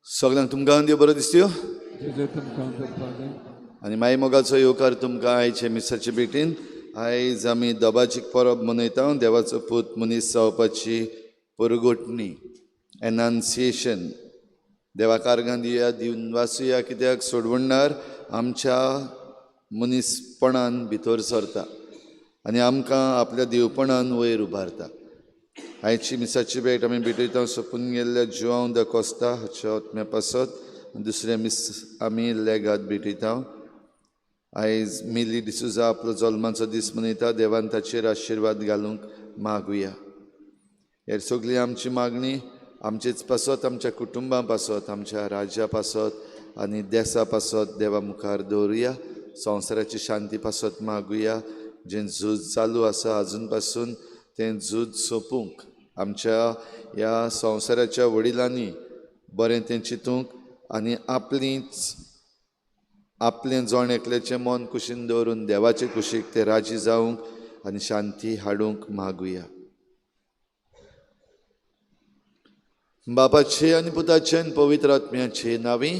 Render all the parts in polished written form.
सगल्यांक तुमकां देव बरो दिसत्यो जेजू तुमकां दवरपालें. आनी माई मोगाचो येवकार तुमकां आयचे मिसाचे भेटीन. आयज आमी दबाजीक परब मनयता, देवाचो पूत मनीस जावपाची परगटणी, एनान्सिएशन. देवा आर्गां दिया, दिवन वाचुया, कित्याक सोडवणदार आमच्या मनीसपणान भितर सरता आनी आमकां आपल्या देवपणान वयर उबारता. आयची मिसाची भेट आमी भेटयता सोंपून गेल्ल्या जुआंव the Costa हाच्या आत्म्या पासत. दुसरें मीस आमी लेगाद भेटयता. आयज मिली डिसुजा आपलो जल्माचो दीस मनयता. देवान ताचेर आशिर्वाद घालूंक मागुया. हेर सगळी आमची मागणी आमचेच पासत, आमच्या कुटुंबां पासत, आमच्या राज्या पासत आनी देसा पासत देवा मुखार दवरुया. संवसाराची शांती पासत मागुया. जें झूज चालू आसा आजून पासून तें झूज सोंपूंक आमच्या ह्या संवसाराच्या वडिलांनी बरें तें चिंतूंक आनी आपलीच आपलें जण एकल्याचें मन कुशीन दवरून देवाचे कुशीक ते राजी जावंक आनी शांती हाडूंक मागुया. बापाचे आनी पुताचे आनी पवित्र आत्म्याचे नांवी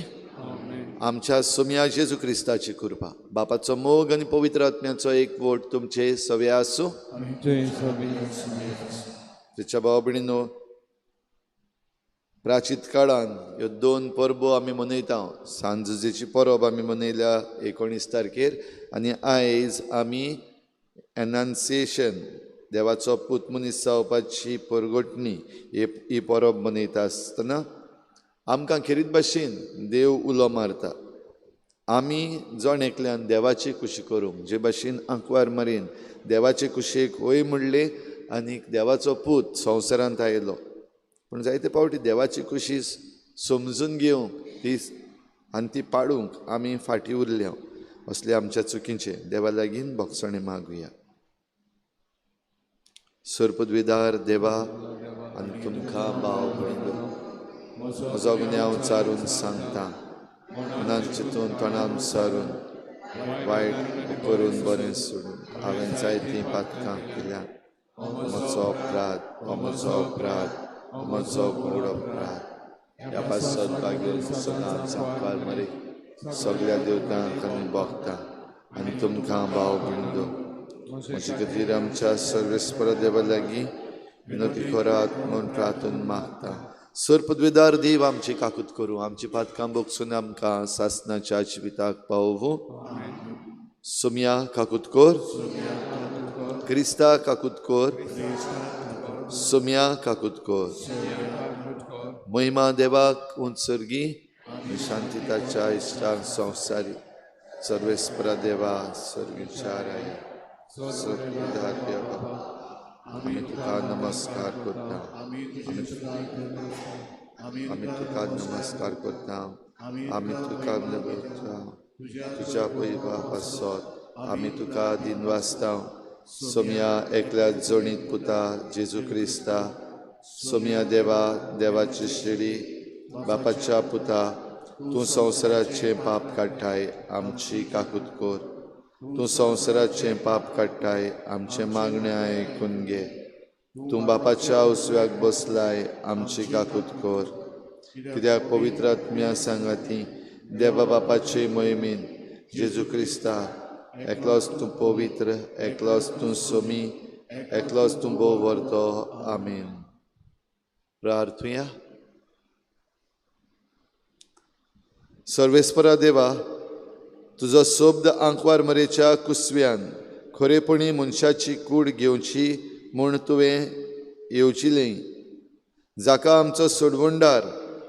आमच्या सोम्या जेजू क्रिस्ताची कृपा, बापाचो मोग आनी पवित्र आत्म्याचो एक वोट तुमचे सवे आसूं. तिच्या भाव भयणीनो, प्राचीत काळान ह्यो दोन परबो आमी मनयता. सांजुजेची परब आमी मनयल्या 19 तारखेर आनी आयज आमी एनान्सिएशन, देवाचो पूत मनीस जावपाची परगटणी ही परब मनयता आसतना आमकां खेरीत भाशेन देव उलो मारता. आमी जण एकल्यान देवाची कुशी करूंक, जे भाशेन आंकवार मरेन देवाचे कुशेक वय म्हणलें आनी देवाचो पूत संवसारांत आयलो. पूण जायते फावटी देवाची कुशी समजून घेवंक ती आनी ती पाडूंक आमी फाटीं उरल्या. असले आमच्या चुकीचें देवा लागीं भोगसणें मागुया. सरपदवेदार देवा आनी तुमकां भाव भयणीनो, म्हजो गुन्यांव चारून सांगता, मनान चिंतून तोंडान सारून वायट करून बरें सोडून हांवें जायतीं पातकां केल्यात. म्हजो अपराध, म्हजो अपराध, म्हजो व्हड अपराध. ह्या पासत भाग्य सदांच आंकवार मरे सगळ्या देवतांक आनी भोगता आनी तुमकां भाव भयणीनो, म्हजे खातीर आमच्या सर्वेस्पर देवा लागीं विनती करात म्हूण प्रार्थना मागता. सरपदवेदार देव आमची काकूत करूं, आमची पातकां भोगसून आमकां सासनाच्या जिविताक पावोवं. सोम्या काकूत कर, क्रिस्ता काकूत कर, सोम्या काकूत कर. महिमा देवाक उंच सर्गी शांतिताच्या इश्टांक संवसारी. सर्वेस्परा देवा सर्गीच्या राया सर्वदार देवा, आमी तुका नमस्कार करता, आमी तुका नमस्कार करता, आमी तुका करता तुज्या पयवा पासत आमी तुका दिनवासता. सोम्या एकल्या जणीत पुता जेजू क्रिस्ता, सोम्या देवा देवाची शिडी बापाच्या पुता, तूं संवसाराचें पाप काडटाय आमची काकूत कर. तूं संवसाराचें पाप काडटाय आमचें मागणें आयकून घे. तूं बापाच्या उसव्याक बसलाय आमची काकूत कर. कित्याक पवित्र आत्म्या सांगाती देवा बापाचे मोहिमेन जेजू क्रिस्ता, एकलोच तूं पवित्र, एकलोच तूं सोमी, एकलोच तूं भोव व्हरतो. आमीन. प्रार्थुया. सर्वेस्परा देवा, तुजो शब्द आंकवार मरेच्या कुसव्यान खरेपणी मनशाची कूड घेवची म्हूण तुवें येवजिलें, जाका आमचो सोडवणदार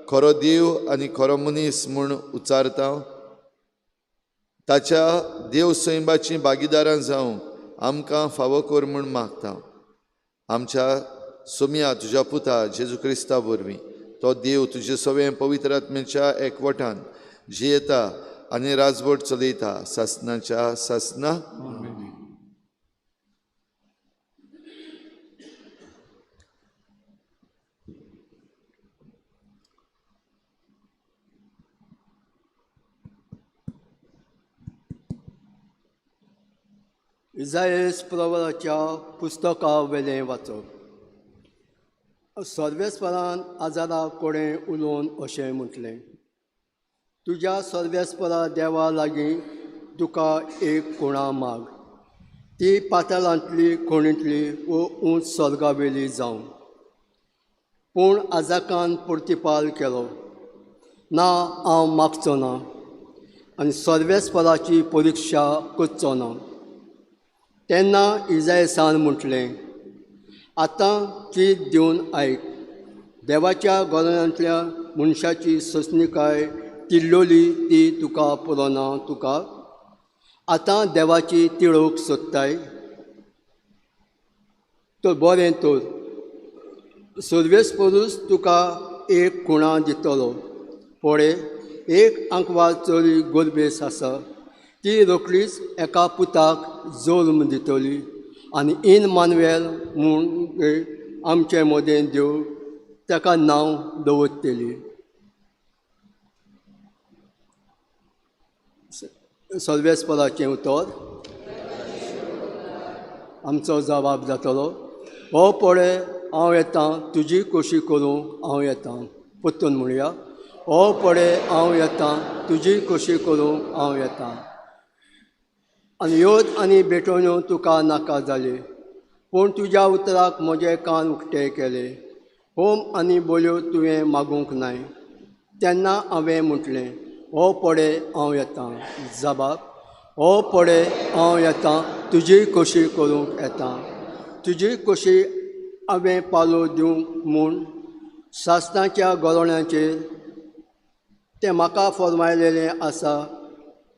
खरो देव आनी खरो मनीस म्हूण उच्चारता, ताच्या देव सैंबाची भागीदारां जावंक आमकां फावो कर म्हूण मागता. आमच्या सोम्या तुज्या पुता जेजू क्रिस्ता वरवीं तो देव तुजे सगळें पवित्र आत्म्याच्या एकवटान जियेता आनी राजवट चलयता सासनाच्या सासना. इजायस प्रवराच्या पुस्तका वेलें वाचप. सर्वेस्परान आजारा कडेन उलोवन अशें म्हटलें, तुज्या सर्वेस्परा देवा लागीं तुका एक खुणा माग, ती पाताळांतली खणींतली वो उंच स्वर्गावेली जावं. पूण आजाकान प्रतिपाल केलो, ना, हांव मागचो ना आनी सर्वेस्पराची परिक्षा करचो ना. तेन्ना इजायसान म्हटलें, आतां चीत दिवन आयक, देवाच्या घराण्यांतल्या मनशाची सोंसणीकाय तिल्लोली ती तुका पुरो ना. तुका आतां देवाची तिळोवंक सोदताय तर बरें, तर सर्वेस्परूच तुका एक खुणा दितलो. पळय, एक आंकवार चली गोरबेस आसा, ती रोखडीच एका पुताक जल्म दितली आनी इन मानुएल म्हूण आमचे मदें देव ताका नांव दवरतली. सर्वेस्पराचें उतर. आमचो जबाब जातलो, हो पळय हांव येतां, तुजी खोशी करूंक हांव येतां. परतून म्हणया, हो पळय हांव येतां, तुजी खोशी करूंक हांव येतां. आनी योद आनी भेटवण्यो तुका नाका जाली, पूण तुज्या उतराक म्हजे कान उक्ते केले. होम आनी बोलयो तुवें मागूंक नाय. तेन्ना हांवें म्हटलें, हो पळय हांव येतां. जबाब, हो पळय हांव येतां, तुजी खोशी करूंक येतां. तुजी खोशी हांवें पालो दिवंक म्हूण सासणाच्या गोरोण्याचेर तें म्हाका फर्मायलेलें आसा.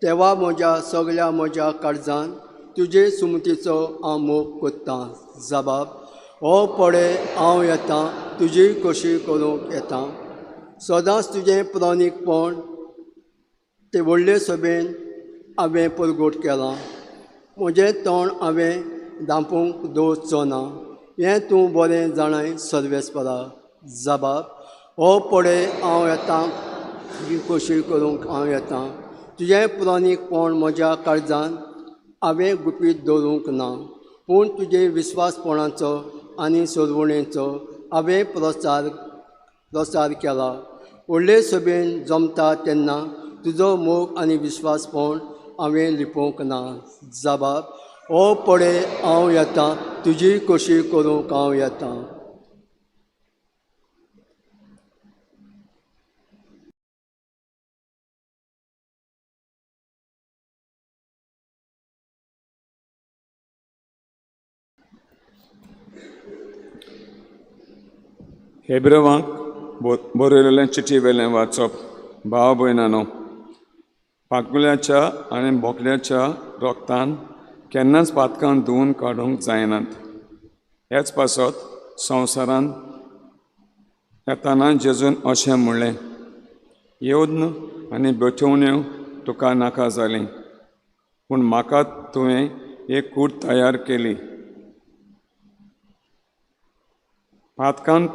तेवा म्हज्या सगल्या म्हज्या काळजान तुजे सुमतीचो हांव मोग कोत्तां. जबाब, हो पळय हांव येतां, तुजी खोशी करूंक येतां. सदांच तुजें प्राणीकपण ते व्हडले सभेन हांवें परगट केलां. म्हजें तोंड हांवें धांपूंक दवरचो ना, हें तूं बरें जाणाय सर्वेस्परा. जबाब, हो पळय हांव येतां, तुजी खोशी करूंक हांव येतां. तुजें प्राणीकपण म्हज्या काळजान हांवें गुपीत दवरूंक ना, पूण तुजे विस्वासपणाचो आनी सोदवणेचो हांवें प्रसार केला. व्हडले सभेन जमता तेन्ना तुजो मोग आनी विस्वासपण हांवें लिपोवंक ना. जबाब, हो पळय हांव येतां, तुजी खोशी करूंक हांव येतां. हेब्रेवांक बरयलेलें चिटी वेलें वाचप. भाव भयणांनो, पाकुल्याच्या आनी बोकड्याच्या रोगतान केन्नाच पातकां धुवून काडूंक जायनात. ह्याच पासत संवसारांत येताना जेजून अशें म्हणलें, येवन आनी बेठोवण्यो तुका नाका जाली, पूण म्हाका तुवें एक कूड तयार केली. पातकान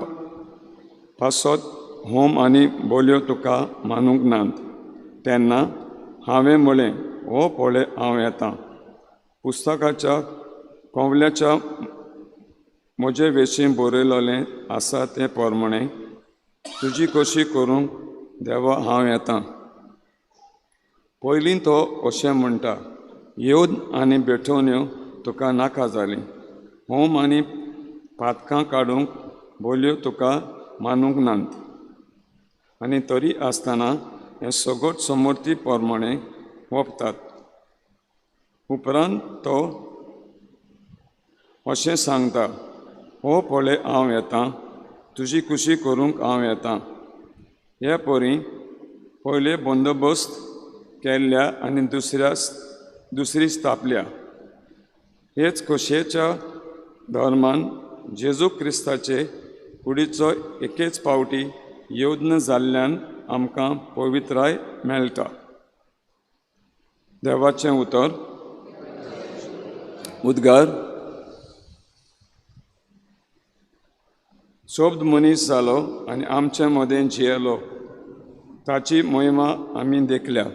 पासत होम आनी बोलयो तुका मानूंक नात. तेन्ना हांवें म्हळें, हो पळय हांव येतां. पुस्तकाच्या कोवल्याच्या म्हजे विशीं बरयलेलें आसा तें प्रमाणें तुजी खोशी करूंक देवा हांव येतां. पयलीं तो अशें म्हणटा, येवन आनी बेठोवण्यो तुका नाका जाली, होम आनी पातकां काडूंक बोलयो तुका मानूंक नात. आनी तरी आसतना हें सगट समर्थी प्रमाणें वपतात. उपरांत तो अशें सांगता, हो पळय हांव येतां, तुजी खुशी करूंक हांव येतां. हे परी पयले बंदोबस्त केल्ल्या आनी दुसरी स्थापल्या. हेच खोशयेच्या धर्मान जेजू क्रिस्ताचे कुडीचो एकेच पावटी यज्ञ जाल्ल्यान आमकां पवित्राय मेळटा. देवाचें उतर. उद्गार. शब्द मनीस जालो आनी आमचे मदें जियेलो, ताची महिमा आमी देखल्या.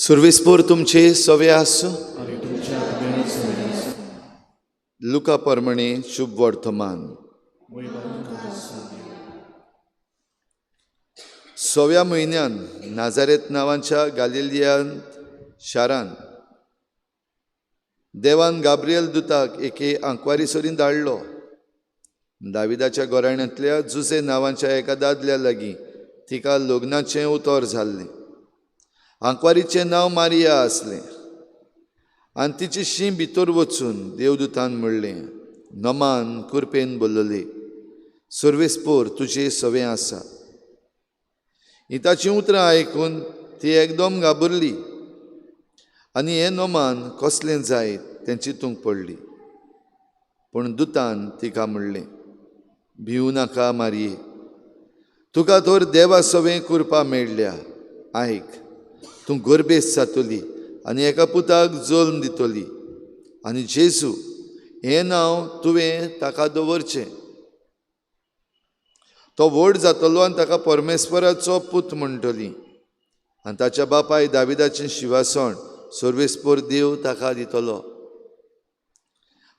सुर्वेस्पोर तुमचे सवे आसूं. लुका परमणे शुभ वर्तमान. सव्या म्हयन्यान नाजारेत नांवाच्या गालिलियन शारान देवान गाब्रियल दुताक एके आंकवारी सरीं धाडलो. दाविदाच्या घराण्यांतल्या जुजे नांवाच्या एका दादल्या लागीं तिका लग्नाचें उतर जाल्लें. आंकवारीचें नांव मारिया आसलें आनी तिची शीं भितर वचून देवदूतान म्हणलें, नमान कुरपेन बोल्लली, सर्वेस्पोर तुजे सवें आसा. ही ताचीं उतरां आयकून ती एकदम घाबरली आनी हें नमान कसलें जायत तें चिंतूंक पडली. पूण दुतान तिका म्हणलें, भिवू नाका मारये, तुका तर देवा सवें कुरपा मेळ्ळ्या. आयक, तूं गर्भेस्त जातली आनी एका पुताक जल्म दितली आनी जेजू हें नांव तुवें ताका दवरचें. तो व्हड जातलो आनी ताका परमेश्वराचो पूत म्हणटली आनी ताच्या बापाय दाविदाचें शिवासण सर्वेस्पोर देव ताका दितलो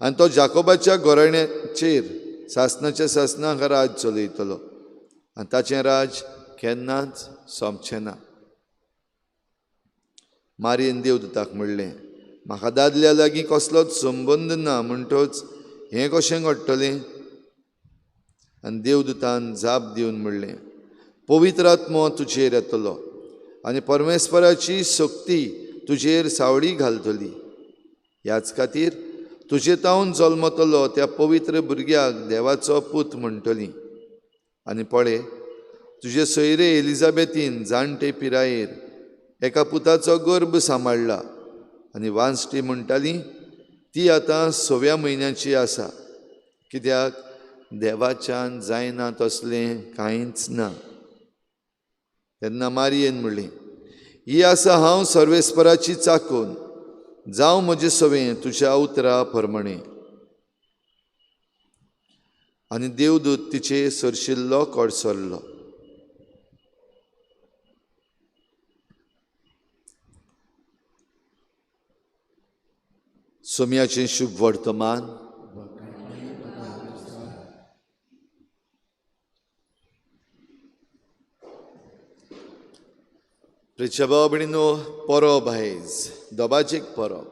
आनी तो जाकोबाच्या घराण्याचेर सासणाच्या सासणाक राज चलयतलो आनी ताचें राज केन्नाच सोंपचें ना. मारयेन देवदूताक म्हणलें, म्हाका दादल्या लागीं कसलोच संबंद ना, म्हणटच हें कशें घडटलें? आनी देवदूतान जाप दिवन म्हणलें, पवित्र आत्मो तुजेर येतलो आनी परमेश्वराची शक्ती तुजेर सावळी घालतली. ह्याच खातीर तुजे तावन जल्मतलो त्या पवित्र भुरग्याक देवाचो पूत म्हणटली. आनी पळय, तुजे सोयरे एलिजाबेथीन जाणटे पिरायेर एका पुताचो गर्भ सांबाळ्ळा आनी वांजटी म्हणटाली ती आतां 6व्या म्हयन्याची आसा, कित्याक देवाच्यान जायना तसलें कांयच ना. तेन्ना मारयेन म्हणलें, ही आसा हांव सर्वेस्पराची चाकून, जावं म्हजें सवें तुज्या उतरा प्रमाणें. आनी देवदूत तिचे सरशिल्लो कडसरलो. सोम्याचें शुभ वर्तमान. प्रिच्या भाव भयणीनो, परब आयज दोबाजीक परब.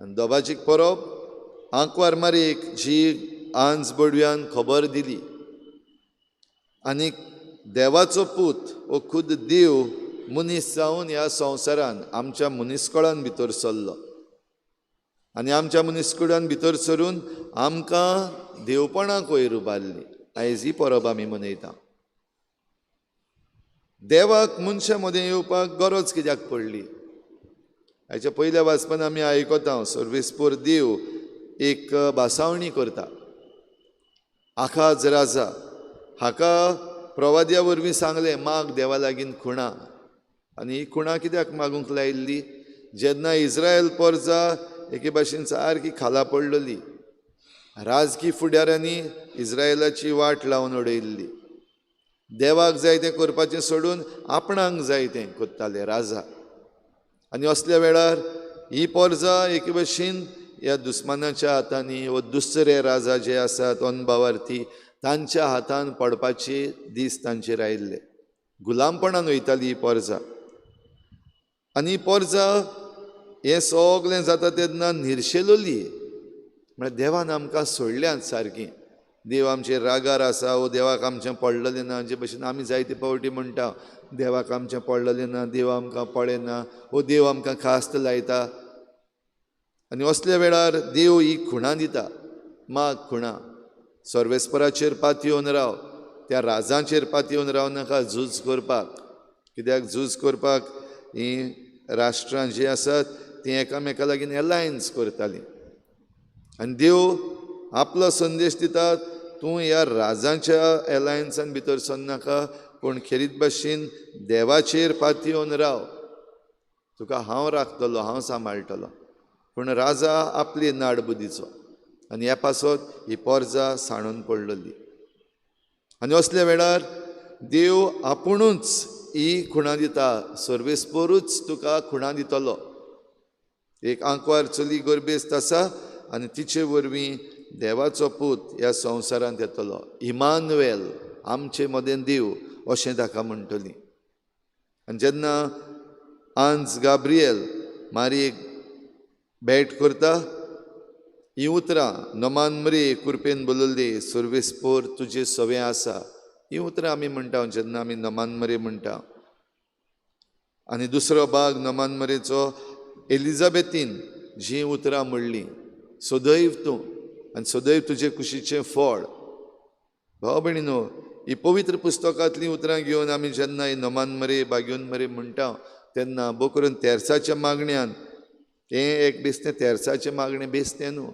आनी दोबाजीक परब आंकवार मारयेक जी आंज बडव्यान खबर दिली आनी देवाचो पूत वो खुद देव मनीस जावन ह्या संवसारान आमच्या मनीसकळान भितर सरलो आनी आमच्या मनीसकुडान भितर सरून आमकां देवपणाक वयर उबारली. आयज ही परब आमी मनयता. देवाक मनशां मदें येवपाक गरज कित्याक पडली? हाच्या पयल्या वाचपान आमी आयकता सर्वेस्पोर देव एक भासावणी करता. आखाज राजा हाका प्रवाद्या वरवीं सांगलें, माग देवा लागीं खुणा. आनी ही खुणा कित्याक मागूंक लायिल्ली? जेन्ना इस्रायल परजा एके भाशेन सारकी खाला पडलेली, राजकी फुडाऱ्यांनी इस्रायलाची वाट लावन उडयल्ली, देवाक जाय तें करपाचें सोडून आपणाक जाय तें करताले राजा. आनी असल्या वेळार ही परजा एके भाशेन ह्या दुस्मानाच्या हातांनी व दुसरे राजा जे आसात अनभावार्थी तांच्या हातान पडपाचे दीस तांचेर आयिल्ले. गुलामपणान वयताली ही परजा. आनी ही परजा हें सगळें जाता तेन्ना निर्शेलोली, म्हळ्यार देवान आमकां सोडल्यात सारकी, देव आमचेर रागार आसा वो देवाक आमचें पडलेलें ना. जे भशेन आमी जायते फावटी म्हणटा, देवाक आमचें पडलेलें ना, देव आमकां पळयना वो देव आमकां खास्त लायता. आनी असल्या वेळार देव ही खुणा दिता, माग खुणा, सर्वेस्पराचेर पातयेवन राव, त्या राजांचेर पातयेवन राव नाका झूज करपाक. कित्याक झूज करपाक हीं राष्ट्रां जीं आसात तीं एकामेका लागीं एलायन्स करतालीं. आनी देव आपलो संदेश दिता, तूं ह्या राजांच्या एलायन्सान भितर सरनाका, पूण खेरीत भाशेन देवाचेर पातयेवन राव, तुका हांव राखतलो, हांव सांबाळटलो. पूण राजा आपली नाडबुदीचो आनी ह्या पासत ही परजा सांडून पडलेली. आनी असल्या वेळार देव आपुणूच ही खुणा दिता, सर्वेस्पोरूच तुका खुणा दितलो. एक आंकवार चली गर्भेस्त आसा आनी तिचे वरवीं देवाचो पूत ह्या संवसारांत येतलो. इमानुएल, आमचे मदें देव अशें ताका म्हणटली. आनी जेन्ना आंज गाब्रियल मारयेक भेट करता, ही उतरां नमान मरे कुरपेन बलयल्ली, सर्वेस्पोर तुजे सवें आसा, ही उतरां आमी म्हणटा जेन्ना आमी नमान मरे म्हणटा. आनी दुसरो भाग नमान मरेचो, एलिजाबेथीन जीं उतरां म्हणलीं, सदैव तूं आनी सदैव तुजे कुशीचें फळ. भाव भयणीनो, ही पवित्र पुस्तकांतलीं उतरां घेवन आमी जेन्ना ही नमान मरे बागेवन मरे म्हणटा तेन्ना भोव करून तेर्साच्या मागण्यान, हें एक बेसतें तेर्साचें मागणें बेसतें न्हू,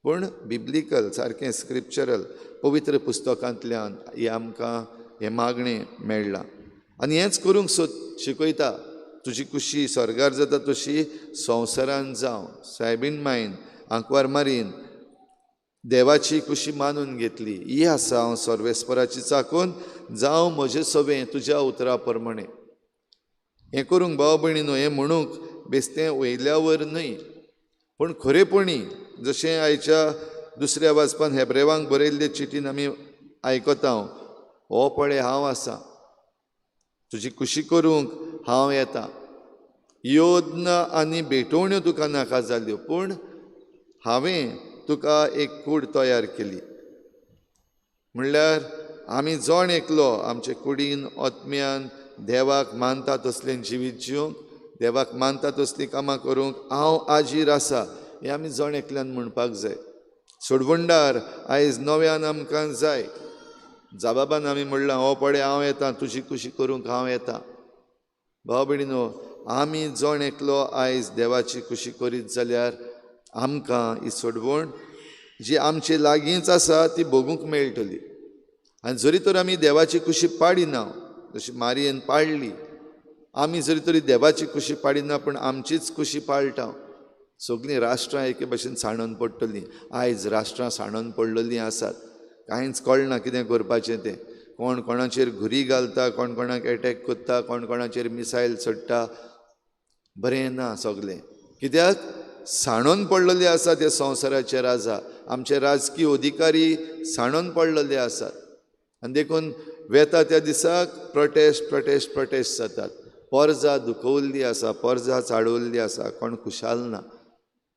पूण बिब्लिकल सारकें स्क्रिप्चरल पवित्र पुस्तकांतल्यान हें आमकां हें मागणें मेळ्ळां. आनी हेंच करूंक सोद शिकयता, तुजी कुशी स्वर्गार जाता तशी संवसारान जावं. सायबीन मायन आंकवार मारीन देवाची कुशी मानून घेतली. ही आसा हांव सर्वेस्पराची चाकून, जावं म्हजें सवें तुज्या उतरा प्रमाणें. हें करूंक भाव भयणीनो, हें म्हणूंक बेसतें वयल्यावर न्हय, पूण खरेपणी जशें आयच्या दुसऱ्या वाचपान हेब्रेवांक बरयल्ले चिटीन आमी आयकता, हो पळय हांव आसा, तुजी कुशी करूंक हांव येता. योद्न आनी भेटवण्यो तुका नाका जाल्यो, पूण हांवें तुका एक कूड तयार केली. म्हणल्यार आमी जण एकलो आमचे कुडीन आत्म्यान देवाक मानता तसलें जिवीत जिवंक, देवाक मानता तसलीं कामां करूंक हांव आजीर आसा, हें आमी जण एकल्यान म्हणपाक जाय. सोडवणदार आयज नव्यान आमकां जाय. जाबाबान आमी म्हणलां, हो पळय हांव येता, तुजी कुशी करूंक हांव येता. भाव भयणीनो, आमी जण एकलो आयज देवाची कुशी करीत जाल्यार आमकां ही सोडवण जी आमचे लागींच आसा ती भोगूंक मेळटली. आनी जरी तर आमी देवाची कुशी पाडिना, जशी मारयेन पाडली, आमी जरी तरी देवाची कुशी पाडिना पूण आमचीच कुशी पाळटा. सगळीं राष्ट्रां एके भशेन सांडून पडटलीं. आयज राष्ट्रां सांडून पडलेलीं आसात, कांयच कळना कितें करपाचें तें. कोण कोणाचेर घुरी घालता, कोण कोणाक एटॅक करता, कोण कोणाचेर मिसायल सोडटा, बरें ना सगळें. कित्याक सांडून पडलेले आसात हे संवसाराचे राजा, आमचे राजकीय अधिकारी सांडून पडलेले आसात. आनी देखून वेता त्या दिसाक प्रोटेस्ट प्रोटेस्ट प्रोटेस्ट जातात. पोरजा दुखवल्ली आसा, पोरजा चाळवल्ली आसा, कोण खुशाल ना.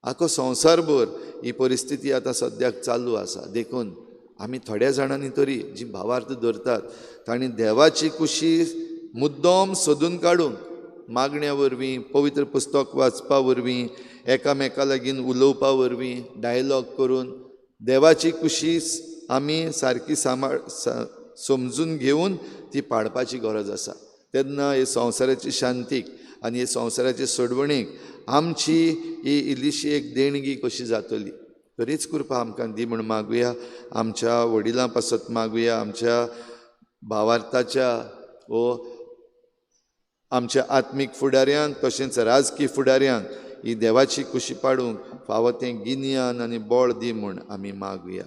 आखो संवसारभर ही परिस्थिती आतां सद्याक चालू आसा. देखून आमी थोड्या जाणांनी तरी जी भावार्थ धरतात तांणी देवाची कुशी मुद्दम सोदून काडूंक मागण्या वरवीं, पवित्र पुस्तक वाचपा वरवीं, एकामेका लागीं उलोवपा वरवीं, डायलॉग करून देवाची कुशी आमी सारकी सांबाळ समजून घेवन ती पाळपाची गरज आसा. तेन्ना हे संवसाराची शांतीक आनी हे संवसाराचे सोडवणीक आमची ही इल्लीशी एक देणगी कशी जातली. तरीच कृपा आमकां दी म्हूण मागुया, आमच्या वडिलां पासत मागुया, आमच्या भावार्थाच्या वो आमच्या आत्मीक फुडाऱ्यांक तशेंच राजकी फुडाऱ्यांक ही देवाची कुशी पाडूंक फावो तें गिन्यान आनी बळ दी म्हूण आमी मागुया.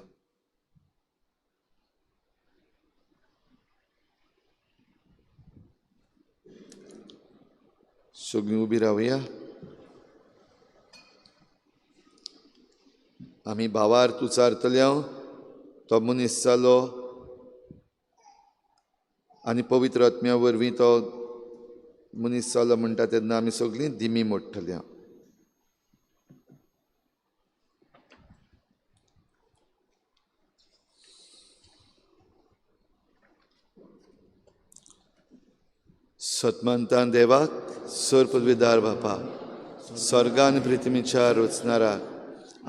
सगळीं उबी रावया. आमी भावार्थ उचारतले, तो मनीस जालो आनी पवित्र आत्म्या वरवीं तो मनीस जालो म्हणटा तेन्ना आमी सगळीं दिमी मोडटले. सतमंतान देवाक सर पदवीदार बापा, स्वर्गान पृथ्वीच्या रचणाराक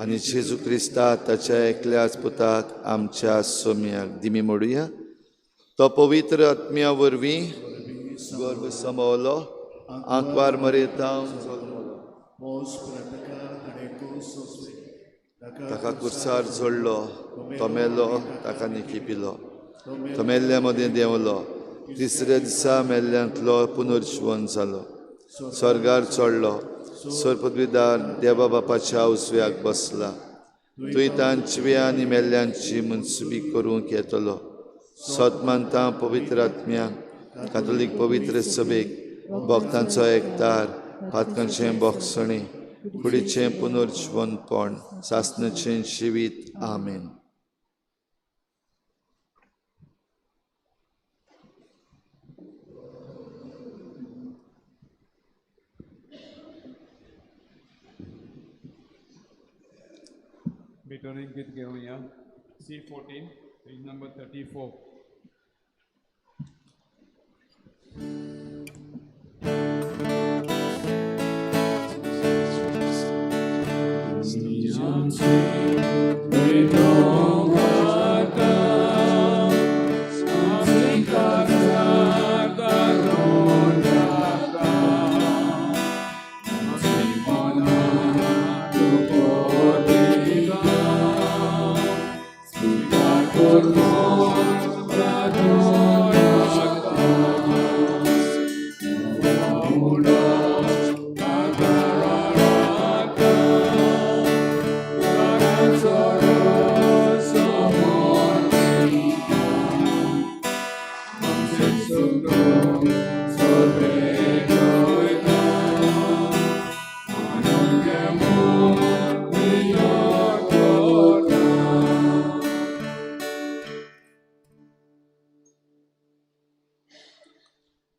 आनी जेजू क्रिस्ता ताच्या एकल्याच पुताक आमच्या सोम्याक दिमी मोडुया. तो पवित्र आत्म्या वरवीं गर्भ समवलो, आंकवार मरेता ताका कुर्सार जोडलो, तो मेलो, ताका निकिपिलो, तो मेल्ल्या मदें देंवलो, तिसऱ्या दिसा मेल्ल्यांतलो पुनर्जिवन जालो, स्वर्गार चडलो, सरपदवीदार देवा बापाच्या उजव्याक बसला, थंय तांची आनी मेल्ल्यांची मनसुबी करूंक येतलो. सत मानता पवित्र आत्म्याक, कातोलीक पवित्र सभेक, भक्तांचो एकतार, पातकांचें बोगसणें, कुडीचें पुनर्जिवनपण, सासणाचें जिवीत. आमेन. भेटवणेक गीत घेवया. C14, page number 34.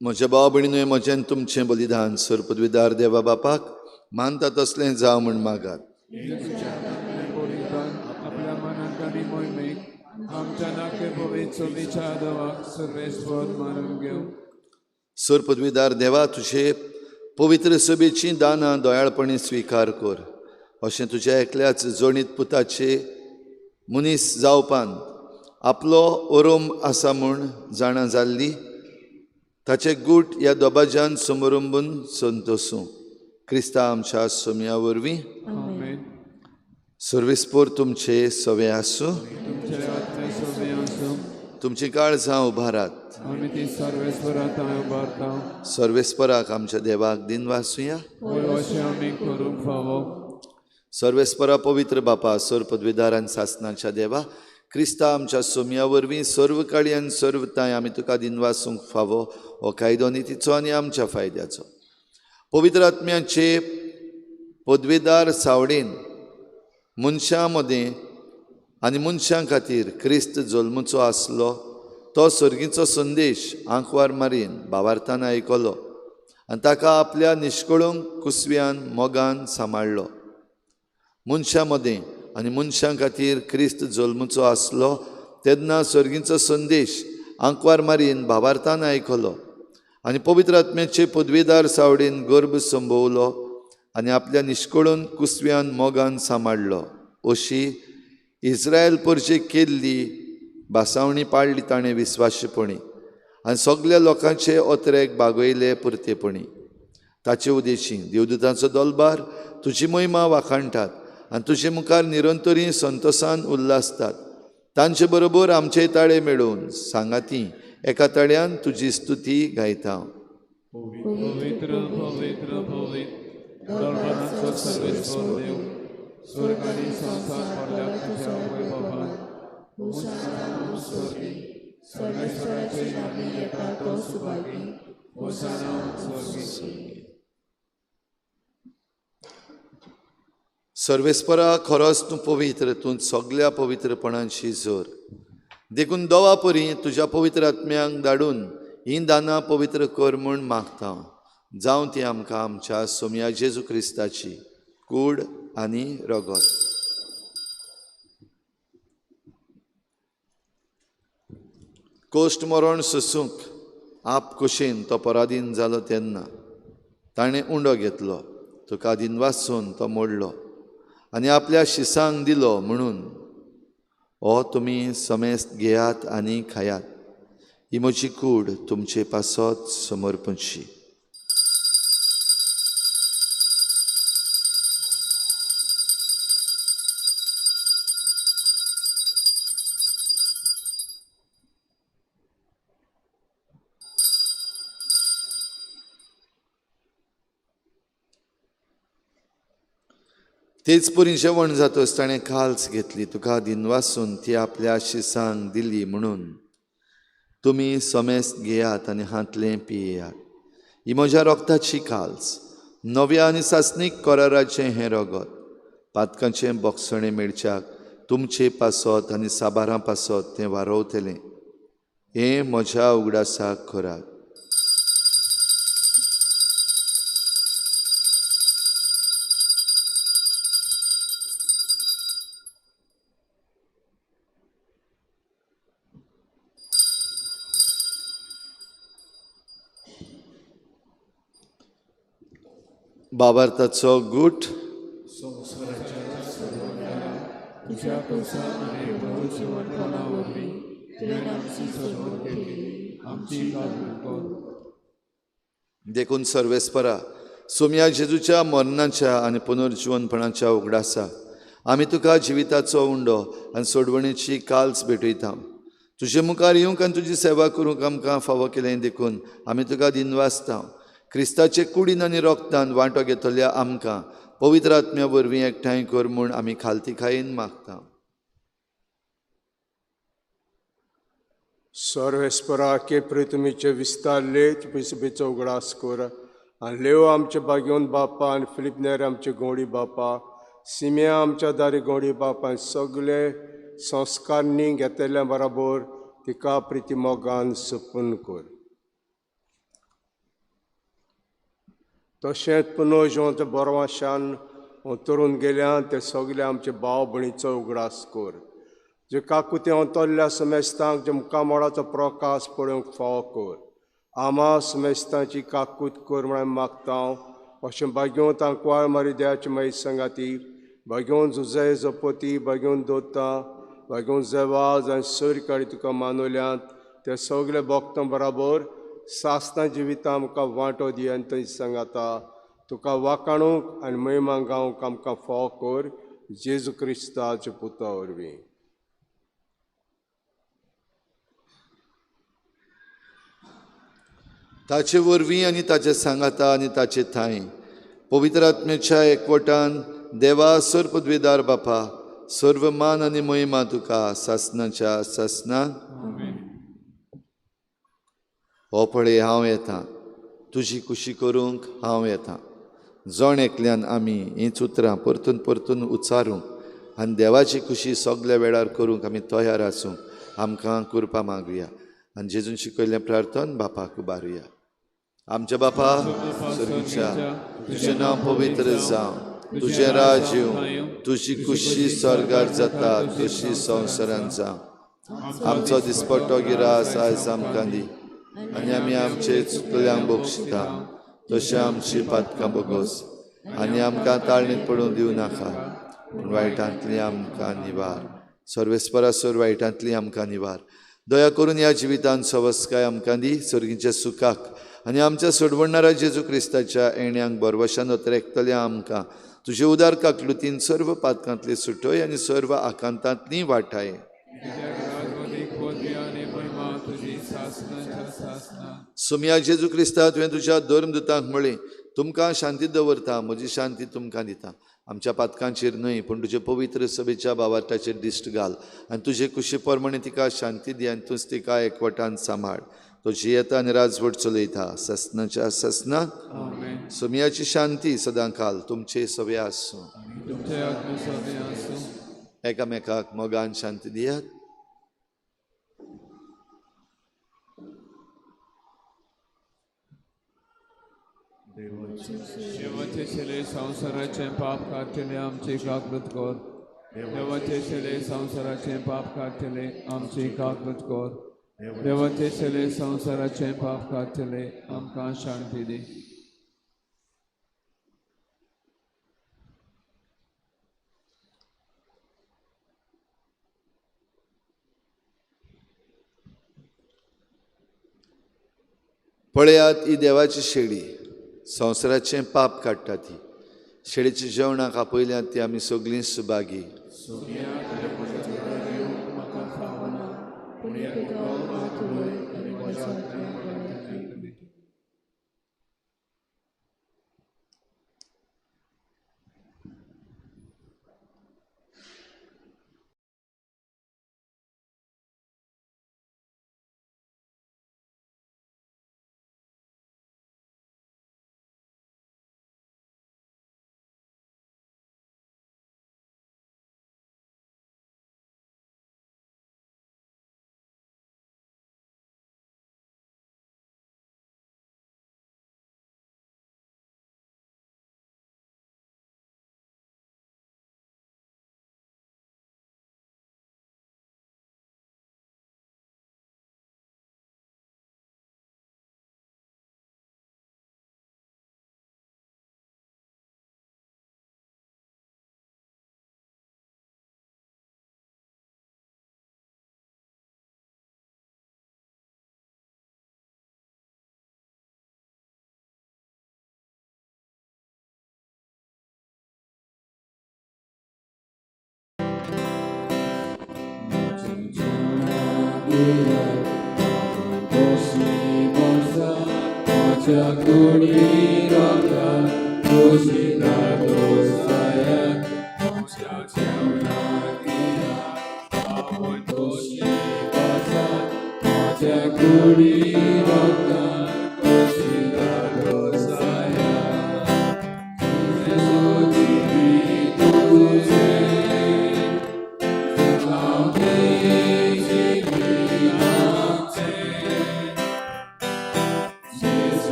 म्हज्या भाव भयणीनूय म्हजें तुमचें बलिदान सरपदवीदार देवा बापाक मानता तसलें जावं म्हूण मागात. सरपदवीदार देवा, तुजे पवित्र सभेचीं दानां दयाळपणी स्विकार कर, अशें तुज्या एकल्याच जोणीत पुताचे मनीस जावपान आपलो ओरोम आसा म्हूण जाणा जाल्ली ताचे गूट ह्या दोबाज्यान समरंबून संतोसूं. क्रिस्ता आमच्या सोम्या वरवीं. सर्वेस्पोर तुमचे सवे आसूं. तुमची काळजां उबारात. सर्वेस्पराक आमच्या देवाक दिनवासुया. सर्वेस्परा पवित्र बापा, सर पदवीदार आनी सासणाच्या देवा, क्रिस्ता आमच्या सोम्या वरवीं सर्व काळी आनी सर्व तांय आमी तुका दिनवासूंक फावो हो कायदो नितीचो आनी आमच्या फायद्याचो. पवित्र आत्म्याचे पदवेदार सावडीन मनशां मदें आनी मनशां खातीर क्रिस्त जल्मचो आसलो तो सर्गीचो संदेश आंकवार मारीन भावार्थान आयकलो आनी ताका आपल्या निश्कळूंक कुसव्यान मोगान सांबाळ्ळो. मनशां मदें आनी मनशां खातीर क्रिस्त जल्मचो आसलो तेन्ना सर्गीचो संदेश आंकवार मारीन भावार्थान आयकलो आनी पवित्र आत्म्याचे पदवेदार सावडीन गर्भ संभवलो आनी आपल्या निश्कळून कुसव्यान मोगान सांबाळ्ळो. अशी इस्रायल परजे केल्ली भासावणी पाळ्ळी ताणें विस्वासपणी आनी सगल्या लोकांचे ओतरेक बागयले पुरतेपणी. ताचे उदेशी देवदूतांचो दलबार तुजी महिमा वाखाणटात आनी तुजे मुखार निरंतरी संतोसान उल्हासतात. तांचे बरोबर आमचे ताळे मेळोवन सांगाती एका ताळ्यान तुजी स्तुती गायता. पवित्र पवित्र पवित्र दरबाराचो सर्वेस्पर देव, स्वर्ग आनी संवसार भरल्यात तुज्या वैभवान. होसाना स्वर्गी, सर्वेश्वराचे नांवी येता तो सुभागी. होसाना स्वर्गी. सर्वेस्परा खरोच तूं पवित्र, तूं सगल्या पवित्रपणांशी जोर. देखून दोवा परी तुज्या पवित्र आत्म्यांक धाडून हीं दानां पवित्र कर म्हूण मागता. जावं ती आमकां आमच्या सोम्या जेजू क्रिस्ताची कूड आनी रगत. कोश्ट मरण सोसूंक आप कुशीन तो पराधीन जालो तेन्ना ताणें उंडो घेतलो, तुका दिनवासून तो मोडलो आनी आपल्या शिसांक दिलो म्हणून, हो तुमी समेस्त घेयात आनी खायात, ही म्हजी कूड तुमचे पासत समर्पणशी. तेच परी जेवण जातच ताणें काल्स घेतली, तुका दिनवासून ती आपल्या शिसांक दिली म्हणून, तुमी समेस्त घेयात आनी हांतलें पियेयात. ही म्हज्या रोगताची काल्स, नव्या आनी सासणीक कराराचें हें रगत. पातकांचें बोगसणें मेळच्याक तुमचे पासत आनी साबारां पासत तें वारोवतलें. हें म्हज्या उगडासाक करात. बाबार्थाचो गूट देखून सर्वेस्परा सोमया जेजूच्या मरणाच्या आनी पुनर्जिवनपणाच्या उगडासा आमी तुका जिविताचो उंडो आनी सोडवणेची काल्स भेटयता. तुजे मुखार येवंक आनी तुजी सेवा करूंक आमकां फावो केलें देखून आमी तुका दिनवासता. क्रिस्ताचे कुडीन आनी रोगतान वांटो घेतल्या आमकां पवित्र आत्म्या वरवीं एकठांय कर म्हूण आमी खालतीखायेन मागता. सर्वेस्परा के प्रितमीचे विस्तारले तुपीसबीचो उगडास कर आनी लेव आमचे बागेवन बापा आनी फिलीप नेर आमचे गोंडी बापा, सिमिया आमच्या दारी गोंडी बापा आनी सगळे संस्कारनी घेतल्या बराबर तिका प्रिती मोगान सपून कर. तशेंच पुनर्जिवंत बरवाशान अंतरून गेल्यान ते सगळे आमचे भाव भयणीचो उगडास कर. जे काकुते अंतरल्या समेस्तांक जे मुखामळाचो प्रकाश पळोवंक फावो कर. आमा समेस्तांची काकूत कर म्हूण मागता. अशें बागेवन तांकवाळ मारी देवाची माई सांगाती, बागेवन जुजे जपती, बागेवन दोता, बागेवन जेवाज आनी सर काडी तुका मानवल्यांत ते सगळे भक्तां बराबर सासना जिविता आमकां वांटो दी आनी थंय सांगाता तुका वाकाणूंक आनी महिमा गावंक आमकां फावो कर जेजू क्रिस्ताच्या पुता वरवीं. ताचे वरवीं आनी ताचे सांगाता आनी ताचे थांय पवित्र आत्म्याच्या एकवटान देवा सर्व पदवीदार बापा सर्व मान आनी महिमा तुका सासनाच्या सासना. हो पळय हांव येता, तुजी खुशी करूंक हांव येता. जण एकल्यान आमी हीं उतरां परतून परतून उच्चारूंक आनी देवाची खुशी सगल्या वेळार करूंक आमी तयार आसूंक आमकां कृपा मागुया आनी जेजून शिकयल्लें प्रार्थन बापाक उबारुया. आमच्या बापा सर्गीच्या, तुजें नांव पवित्र जावं, तुजें राज येवं, तुजी खुशी स्वर्गार जाता तशी संवसारांत जावं. आमचो दिसपट्टो गिरास आयज आमकां दी आनी आमी आमचे चुकल्यांक बक्षिता तशें आमची पातकां बोगोस आनी आमकां ताळणीत पडूंक दिवं नाका, पूण वायटांतली आमकां निवार. सर्वेस्परा सर वायटांतली आमकां निवार. दया करून ह्या जिवितान सवस्काय आमकां दी सर्गीच्या सुखाक आनी आमच्या सोडवणारा जेजू क्रिस्ताच्या येण्यांक बरवशान अत्रेकतल्या आमकां तुजे उदार काकलुतीन सर्व पातकांतली सुटय आनी सर्व आकांतांतली वाटाय. सोमया जेजू क्रिस्ता, तुवें तुज्या धर्मदूतांक म्हळें, तुमकां शांती दवरता, म्हजी शांती तुमकां दिता. आमच्या पातकांचेर न्हय पूण तुजे पवित्र सभेच्या बावाटाचेर दिश्ट घाल आनी तुजे कुशी प्रमाणे तिका शांती दी आनी तूंच तिका एकवटान सांबाळ. तो जियेता आनी राजवट चलयता ससनाच्या ससना. सोमयाची शांती सदांकाल तुमचे सवे आसूं. एकामेकाक मोगान शांती दियात. देवाचे शिले संवसाराचें पाप काडटले आमची काकूत कर. देवाचे शिले संवसाराचें पाप काडटले आमची काकूत कर. देवाचे शिले संवसाराचें पाप काडटले आमकां शांती दी. पळयात ही देवाची शेळी संवसाराचें पाप काडटा. ती शेळीच्या जेवणाक आपयल्यात ती आमी सगळीं सुभागी.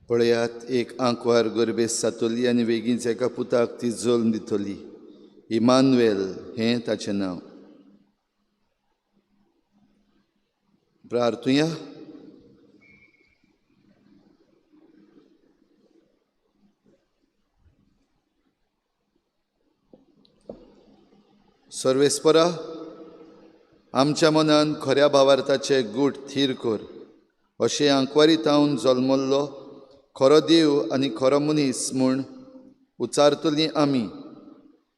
पळयात एक आंकवार गर्भेस जातली आनी बेगीनच एका पुताक ती जल्म दितली. इमानुएल हें ताचें नांव. प्रार्थुया. सर्वेस्परा, आमच्या मनान खऱ्या भावार्थाचे गूट थीर कर, अशें आंकवारी तावन जल्मल्लो खरो देव आनी खरो मनीस म्हूण उचारतली आमी.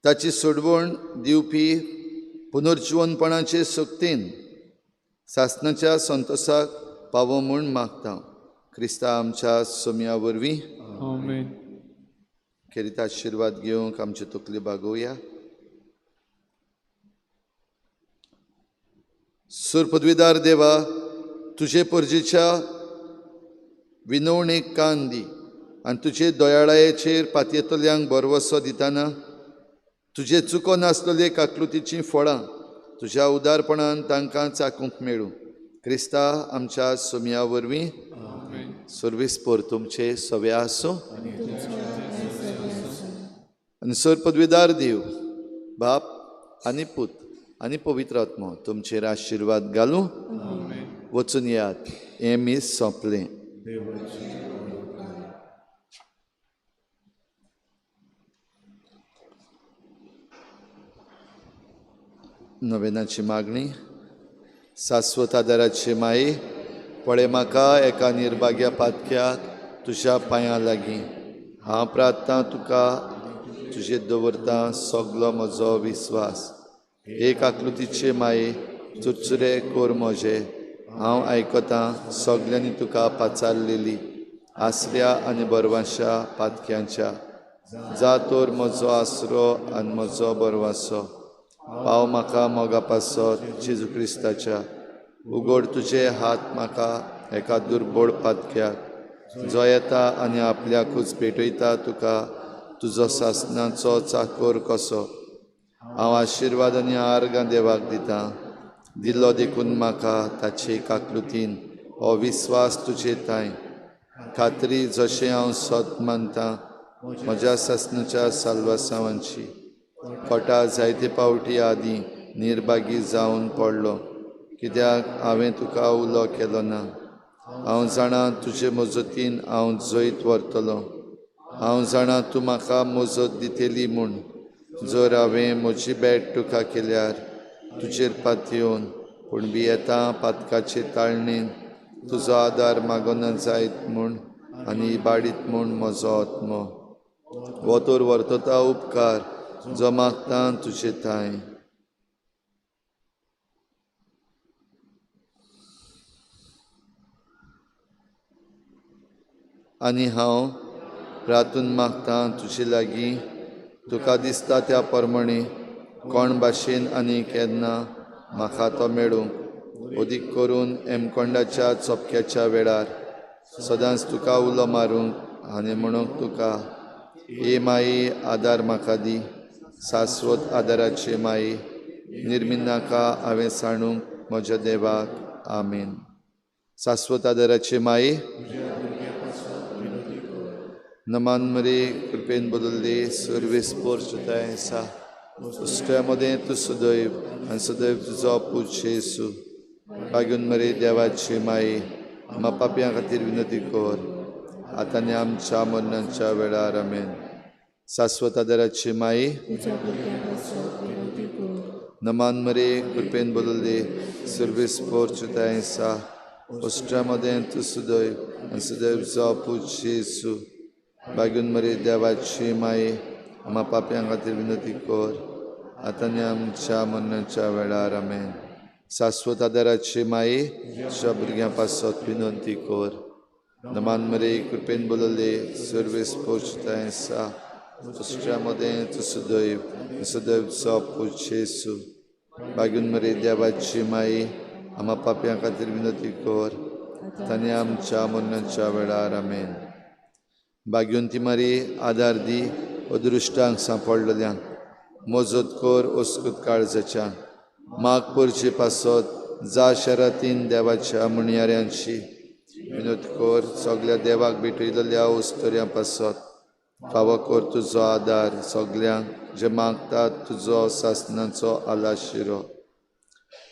ताची सोडवण दिवपी पुनर्जिवनपणाचे शक्तीन सासणाच्या संतोसाक पावो म्हूण मागता. क्रिस्ता आमच्या सोम्या वरवीं. आमेन. खेरीत आशिर्वाद घेवंक आमची तकली बागोवया. सूर पदवीदार देवा, तुजे परजेच्या विनवणेक कान दी आनी तुजे दयाळायेचेर पातयेतल्यांक भरवसो दितना तुजे चुको नासलेले काकलुतीचीं फळां तुज्या उदारपणान तांकां चाकूंक मेळूं. क्रिस्ता आमच्या सोम्या वरवीं. सर्वीस पोर तुमचे सवे आसूं. आनी सर पदवीदार देव बाप आनी पूत आनी पवित्र आत्मो तुमचेर आशिर्वाद घालूं. वचून यात. हें मीस सोंपलें. नवेनाची मागणी. शाश्वत आदाराची माये, पळय म्हाका एका निर्भाग्या पातक्याक तुज्या पांयां लागीं. हांव प्रार्थना तुका तुजेर दवरता सगलो म्हजो विस्वास. एक आकृतीचे माये चुरचुरे कोर म्हजे, हांव आयकतां सगल्यांनी तुका पाचारलेली आसऱ्या आनी बरवांशा पातक्यांच्या. जा तर म्हजो आसरो आनी म्हजो बरवासो, पाव म्हाका मोगा पासत जेजू क्रिस्ताच्या. उगड तुजे हात म्हाका एका दुर्बोळ पातक्याक, जो येता आनी आपल्याकूच भेटयता तुका तुजो सासणाचो चाकोर कसो. हांव आशिर्वाद आनी आर्गां देवाक दितां, दिलो देखून म्हाका ताचे काकलुतीन हो विस्वास तुजे तांय खात्री, जशें हांव सत मानतां म्हज्या सासणाच्या साल्वासांवांची. कोटा जायते पावटी आदीं निर्भागी जावन पडलो, कित्याक हांवें तुका उलो केलो ना. हांव जाणा तुजे मजतीन हांव जैत व्हरतलो, हांव जाणा तूं म्हाका मजत दितली म्हूण. जर हांवें म्हजी भेट तुका केल्यार तुजेर पातयेवन, पूण भियेता पातकाचे ताळणेन तुजो आदार मागोना जायत म्हूण आनी इबाडीत म्हूण म्हजो आत्मो. हो तर व्हरतता उपकार जो मागता तुजे थांय. आनी हांव प्रातून मागता तुजे लागीं, तुका दिसता त्या प्रमाणे कोण भाशेन आनी केन्ना म्हाका तो मेळूंक, अदीक करून हेमकोंडाच्या चोपक्याच्या वेळार सदांच तुका उलो मारूंक आनी म्हणूंक तुका, हे माई आदार म्हाका दी, शाश्वत आदाराचे माई निर्मिनाका हांवें सांडूंक म्हज्या देवाक. आमेन. शाश्वत आदाराचे माई नमान मरे कृपेन बदलले सर्वेस पोर्चुताय आसा. उश्ट्या मदें तूं सदैव आनी सदैव तुजो पूत जेजू. बागून मरे देवाची माई आमकां पापयां खातीर विनंती कर, आतां आनी आमच्या मरणाच्या वेळार. आमेन. शाश्वत आदाराची माई नमान मरे कृपेन बदलले सर्वेस पोर्चुताय आसा. उश्ट्या मदें तूं सदैव आनी सदैव तुजो पूत जेजू. बागून मरे देवाची माई आमकां पापयां खातीर विनंती कर, आतां आनी आमच्या मरणाच्या वेळार. आमेन. शाश्वत आदाराची माई तुज्या भुरग्यां पासत विनंती कर. नमान मरे कृपेन बोलले सर्वेस पोर्चुताय आसा. उश्ट्या मदें तूं सदैव सदैव तुजो पूत जेजू. बागून मरे देवाची माई आमकां पापयां खातीर विनंती कर, आतां आनी आमच्या मरणाच्या वेळार. आमेन. भाग्यवंती मारी आदार दी अदृश्टांक सांपडलेल्यांक, मजत कर अस्कूत काळजाच्या, माग परचे पासत जा शरातीन देवाच्या म्हणयाऱ्यांशी विनोद कर. सगल्या देवाक भेटयलेल्या उस्तऱ्यां पासत फावो कर तुजो आदार सगल्यांक जे मागतात तुजो सासणाचो आलाशिरो.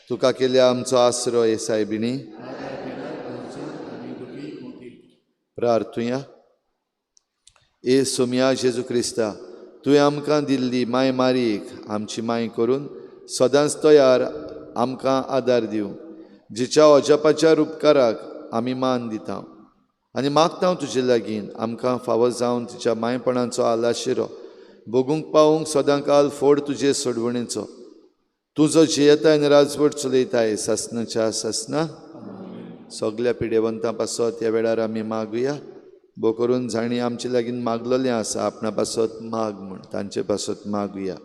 तुका केल्या आमचो आसरो हे सायबिणी. प्रार्थुया. ए सोम्या जेजू क्रिस्ता, तुवें आमकां दिल्ली माय मारीक आमची माय करून सदांच तयार आमकां आदार दिवंक, जिच्या अजापाच्या उपकाराक आमी मान दिता आनी मागता तुजे लागीं आमकां फावो जावन तिच्या मायपणाचो आलाशिरो भोगूंक पावूंक सदांकाल फोड तुजे सोडवणेचो. तूं जो जियेताय आनी राजवट चलयताय सासणाच्या सासणा. सगल्या पिडेवंतां पासत ह्या वेळार आमी मागुया, भो करून जाणी आमचे लागीं मागलेलें आसा आपणा पासत माग म्हूण तांचे पासत मागुया.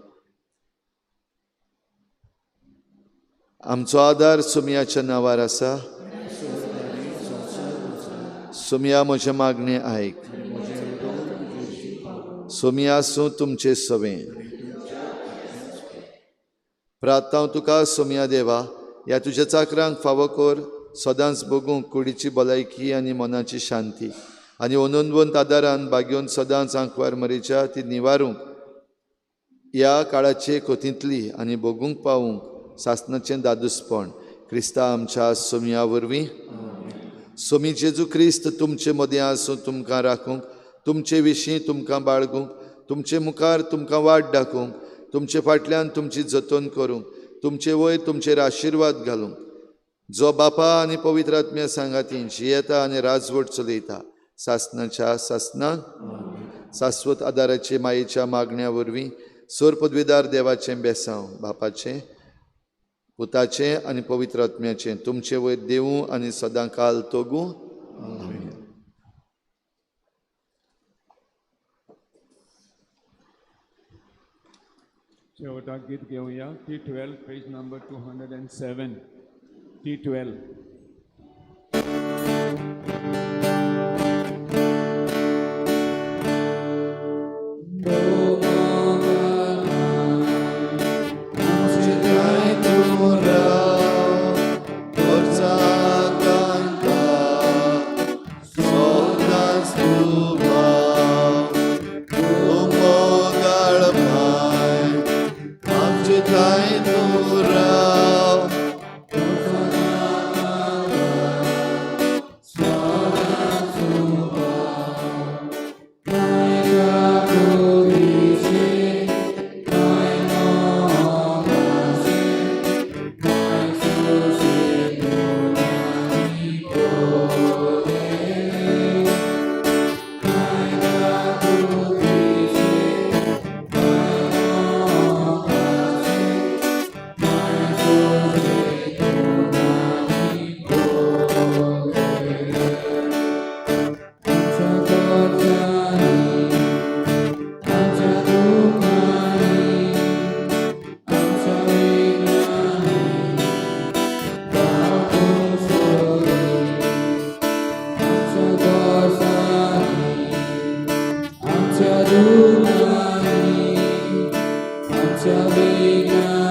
आमचो आदार सोमयाच्या नांवार आसा. सोमया म्हजें मागणें आयक. सोमया आसूं तुमचें सवें. प्रार्थना तुका सोमया देवा, ह्या तुज्या चाकरांक फावो कर सदांच भोगूंक कुडीची भलायकी आनी मनाची शांती आनी अनंतवंत आदारान बागेवन सदांच आंकवार मरेच्या ती निवारूंक ह्या काळाचे कोतींतली आनी भोगूंक पावूंक सासणाचें दादूसपण क्रिस्ता आमच्या सोमया वरवीं. सोमी जेजू क्रिस्त तुमचे मदीं आसूं, तुमकां राखूंक, तुमचे विशीं तुमकां बाळगूंक, तुमचे मुखार तुमकां वाट दाखोवंक, तुमचे फाटल्यान तुमची जतन करूंक, तुमचे वयर तुमचेर आशिर्वाद घालूंक, जो बापा आनी पवित्र आत्म्या सांगाती जियेता आनी राजवट चलयता सासणाच्या सासणा. शाश्वत आदाराचे मायेच्या मागण्या वरवीं सोर पदवीदार देवाचें बेसांव बापाचें पुताचें आनी पवित्र आत्म्याचें तुमचे वयर देवूं आनी सदां काल तोगूं. आमेन. शेवटाक गीत घेवया T12 page number 207 T12. आमच्या दुखांनी, आमच्या वेदनांनी,